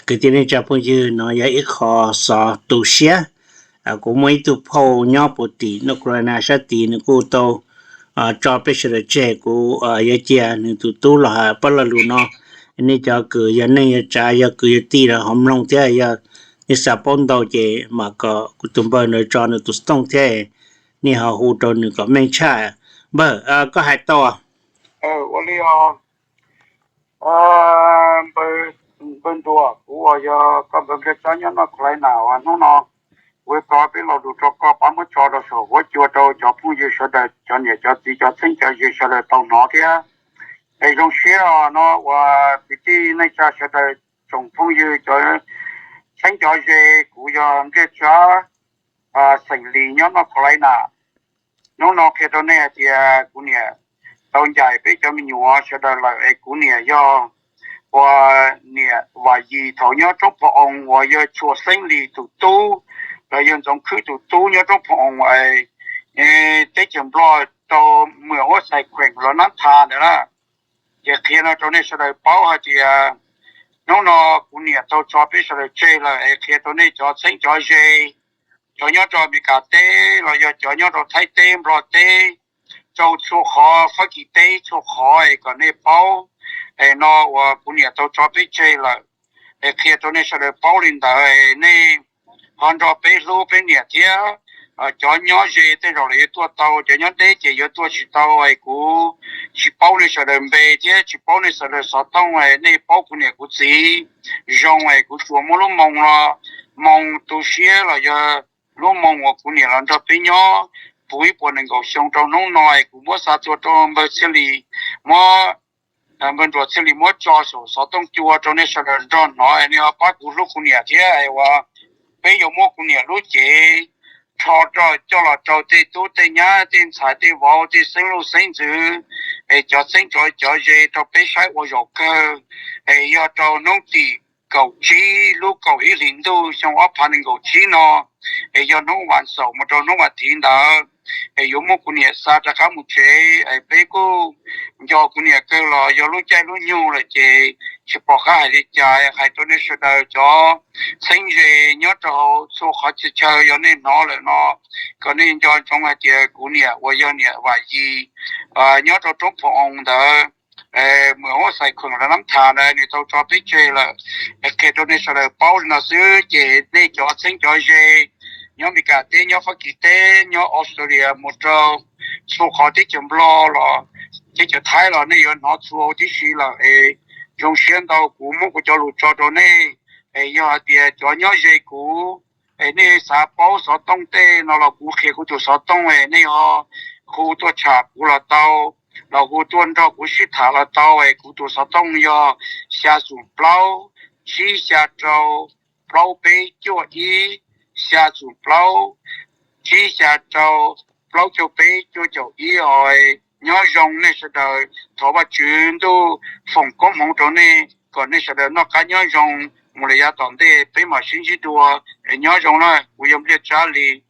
Kwv tij neej tsa phooj ywg, no yog ib qho xov tu siab. Kuv muaj ib tug phauj nyob puag tim North Carolina sab tid, nws kuj tau tso peb sawv daws tseg. Kuv yuav cia nws tus tub los hais pab lo lus no. Nej cov kws yog neej yog tsav, yog kwv yog tij los ho mloog thiab, yog nej xav paub ntau ces mam kom kuv tus npawg ntawd tso nws tus xov tooj thiab, nej ho hu rau nws kom meej tshaj. Npawg, koj hais tau. Ua li os, npawg Nruas, kuv uas yog koj npawg Npliaj Tsab nyob North Carolina uas hnub no kuv yuav tso peb lo lus rau koj pab muab tso rau saum huab cua rau cov phooj ywg sawv daws, cov niam cov txiv, cov txheeb cov ze sawv daws tau hnov thiab. Es zoo siab os no uas kwv tij neej tsa sawv daws, tsoom phooj ywg, cov txheeb cov ze, kuv yog Npliaj Tsab xeem Lis nyob North Carolina. Hnub no qhia rau nej hais tias kuv niam tau ncaim peb cov me nyuam sawv daws lawm es kuv niam yog uas niam Vam Yis thaum nyob roob Phoo Oo uas yog Tshua Xeeb Lis tus tub los yog Ntxoov Khwb tus tub nyob roob Phoo Oo es teb chaws Nplog rau Mws Huab Xais Kheem los Nab Tha ntawd na. Ces qhia no rau nej sawv daws paub hais tias hnub no kuv niam tau tso peb sawv daws tseg lawm es qhia rau nej cov txheeb cov ze, cov nyob rau Amelikas teb los yog cov nyob rau Thaib teb, Nplog teb, rau txhua qhov, Fab Kis teb, txhua qhov es kom nej paub. Es no uas kuv niam tau tso peb tseg lawm es qhia rau nej sawv daws paub li ntawd es nej ho nrog peb hlub peb niam thiab. Cov nyob ze tej zaum lawv yuav tuaj tau, cov nyob deb ces yuav tuaj tsis tau es kuv tsis paub nej sawv daws npe thiab tsis paub nej sawv daws xov tooj es nej paub kuv niam kuv txiv zoo es kuv tsuas muab lub moo no, moo tu siab los yog lub moo uas kuv niam los nrog peb nyob puv ib puas nees nkaum xyoo rau hnub no es kuv muab xa tuaj rau npawg Txhiaj Lis, muab npawg Nruas Txhiaj Lis muab tso saum xov tooj cua rau nej sawv daws nrog hnov es nej ho pab kuv hlub kuv niam thiab es uas peb yuav muab kuv niam lub cev rho coj los rau tej tub tej nyab, tej ntxhais tej vauv, tej xeeb leej xeeb ntxwv, es cov txheeb cov ze rau peb saib ua zaum kawg. Es yog rau hnub tim kaum tsib lub kaum ib hlis ntuj xyoo ob phav nees nkaum tsib no, es yog hnub vas xaum mus rau hnub vas thiv ntawd, es yuav muab kuv niam xa rov qab mus tsev. Es peb kuj nco kuv niam kawg los yog lub caij lub nyoog lawm ces tsis pom qab hais li cas, hais rau nej sawv daws cov txheeb ze nyob rau hauv txhua qhov txhia chaw yog nej hnov lawm no, kom nej nco ntsoov hais tias kuv niam uas yog niam Vam Yis nyob rau roob Phoo Oo ntawd, Mws Huab Xais Kheem los Nab Tha ntawd nws tau tso peb tseg lawm. Qhia rau nej sawv daws paub li no xwb ces nej cov txheeb cov ze nyob Amelikas teb, nyob Fab Kis teb, nyob Australia mus rau txhua qhov teb chaws Nplog los teb chaws Thaib los nej yuav hnov txhua tib si lawm es zoo siab ntau kuv muab kuv cov lus tso rau nej. Es yog hais tias cov nyob ze kuv es nej xav paub xov tooj tej no los kuv qhia kuv tus xov tooj es nej ho hu tuaj tsham kuv los tau, los hu tuaj nrog kuv sib tham los tau. Es kuv tus xov tooj yog xya xoom plaub tsib xya rau plaub peb cuaj ib, xya xoom plaub tsib xya rau plaub caug peb cuaj caum ib os. Nyob zoo nej sawv daws, thov Vajtswv ntuj foom koob hmoov rau nej kom nej sawv daws noj qab nyob zoo mus lawm yav tom ntej, peb mam sib ntsib dua. Nyob zoo na, kuv yog Npliaj Tsab Lis.